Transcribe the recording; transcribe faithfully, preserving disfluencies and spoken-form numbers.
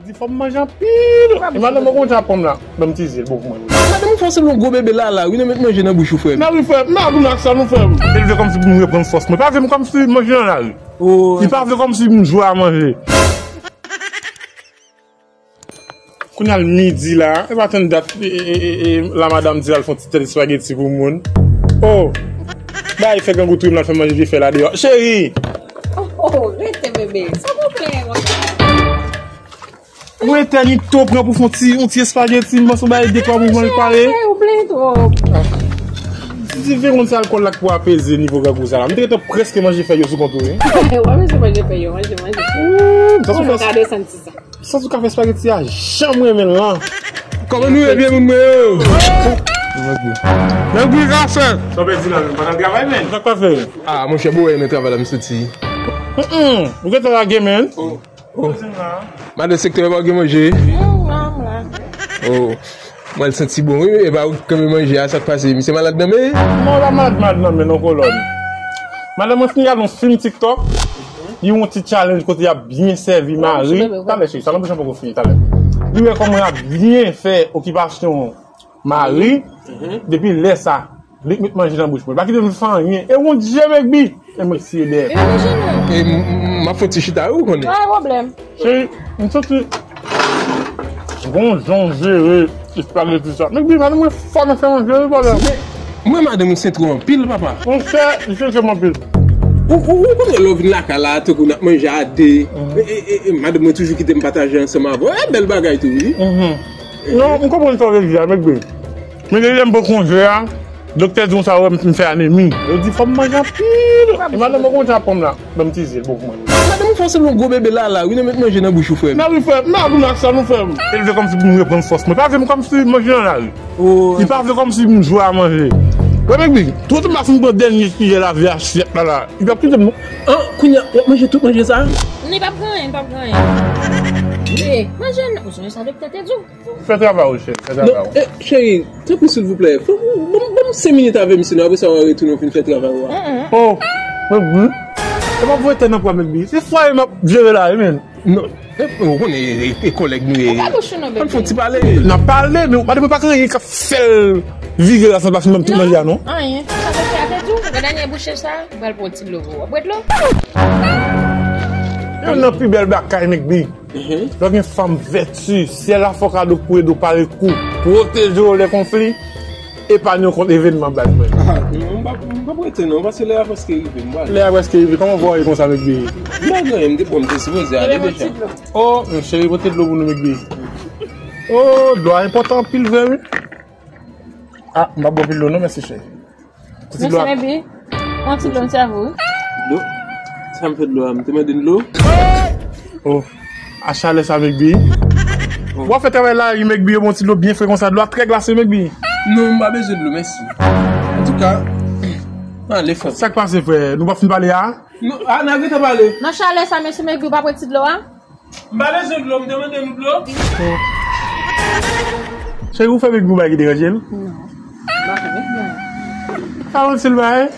Di fò m manje anpil. E madanm mwen konn jan pòm la. Ban m ti zye l, bon, pou mwen. Madanm ou fè w sanble yon gwo bebe lala, wi, nan met manje nan bouch ou, frè m. Nan wi, frè m, nan tou nan sa nou, frè m. Elve kòmsi pou m reprann fòs mwen. Pa vle m kòmsi manje nan lari. Li pa vle kòmsi m jwe a manje. Kounye a l midi la, e pa tann dat, e, e, e, e, la madanm di l al fè yon ti tèt espageti pou moun. Oh! Bay fè grangou touye m, l al fè manje vye fè la deyò. Cheri! Oh, oh, rete, bebe. Sa w pran konsa? Yon etènite w pran pou fè yon ti, yon ti espageti, m panse w bay de twa mouvman l pare. Ou plenyen twòp. Ti diferans se alkòl la k pou apeze nivo grangou sa la. M te gentan prèske manje fèy yo sou kont ou, wi. W ap manje, manje fèy yo, manje, manje. Ooh, sa sou fè. Gade santi sa. Sa sou ka fè espageti a, jan m renmen l lan. Kòman nou ye, byen moun mwen yo? Nan gri ka fè. Sa w pèdi la menm, pa nan travay menm. Sa k pa fè? Ah, monchè, bon, nan travay la, m soti. Ou gentan lage menm. Oh. Madan sektè pa gen manje. Oh. Mwen santi bon, wi, e pa ou k kanpe manje a, sa k pase? Misye malad nan men? Non, pa malad, malad nan men, non, kolòn. Madanm mwen fin gade yon fim TikTok, li yon ti challenge kote y ap byen sèvi mari. Talè, cheri, sa nan bouch an poko fini, talè. Li wè kòman y ap byen fè okipasyon mari, depi lè sa, li k met manje nan bouch mwen. Pa kite m fè anyen. E yon dye, Megbi! E mwen siye dèyè. E m, m, m ap fè ti chita, wi, ou konnen. Pa gen pwoblèm. Cheri, m santi gon jan w jere espageti sa. Megbi, madanm mwen fò nan fè manje, wi, papa. Mwen, madanm mwen sentro anpil, papa. Monchè, li sentro m anpil. Ou, ou, ou konnen lè w vin lakay la, tankou n ap manje a de. E, e, e, e, madanm mwen toujou kite m pataje ansanm avè w. E bèl bagay tou, wi. Non, m konprann sa w vle di a, Megbi. Men depi lè m pran konje a, doktè di m sa wè m fin fè anemi. Yo di fò m manje anpil. E madanm mwen konn jan pòm la. Ban m ti zye l, bon, pou mwen. Madanm ou fè w sanble yon gwo bebe lala, wi, nan met manje nan bouch ou, frè m. Nan wi, frè m, nan tou nan sa nou, frè m. Elve kòmsi pou m reprann fòs mwen. Pa vle m kòmsi manje nan lari. Li pa vle kòmsi m jwe a manje. Wè, Megbi, tout m pa fin pran dènye kiyè lave asyèt la, la. Li p ap kite m, non. An, kounye a, w ap manje tout manje sa? Non, li p ap gen anyen, li p ap gen anyen. Manje, ou sonje sa doktè te di w? Fè travay ou, cheri, fè travay ou. Non, eh, cheri, tanpri, silvouplè. Fò, ban m, ban m senk minit avè misye, non, apre sa, w a retounen, w fin fè travay ou a. Oh, Megbi. E pa pou etènèl pran Megbi. Se fwaye m ap jere la, wi, men. Non, eh, ou konnen, e, e, e kòlèg nou ye. Ou pa bouch ou non, bebe. Ann fè yon ti pale. N ap pale, men madanm mwen pa gen anyen k ap fè l vire la san pase menm tout manje a, non. Anyen. Sa doktè a te di w? Nan dènye bouche sa, ou pral pran yon ti dlo pou ou. W ap bwè dlo? Youn nan pi bèl bagay, Megbi. Lè w gen fanm vèti, syèl la fè w kado pou ede w pare kou, pwoteje w lè konfli, epanye w kont evènman bad mwen. Ah, non, m p ap, m p ap rete non, paske lè a prèske rive, m prale. Lè a prèske rive, kòman w voye konsa, Megbi? M pa gen anyen, m te bon, m te sipoze ale deja. Oh, cheri, pote dlo pou nou, Megbi. Oh, dlo a enpòtan anpil vre, wi. Ah, m p ap bwè anpil dlo non, mèsi, cheri. Mèsi, Megbi. Yon ti dlo m sèvi w, wi. Dlo? Sa m fè dlo a? M te mande dlo? Oh, a chalè sa, Megbi. W ap fè travay lari, Megbi, yo bon ti dlo byen fre konsa. Dlo a trè glase, Megbi. Non, m pa bezwen dlo, mèsi. Antouka, ale, frè. Sa k pase, frè? Nou p ap fin pale a? Non, a, n a gentan pale. Nan chalè sa, mesye Megbi, w pa pran ti dlo a? M pa bezwen dlo, m te mande nou dlo. Cheri, ou fè Megbi yon bagay ki deranje l? Non. M pa fè Megbi anyen. Pawòl sil bagay.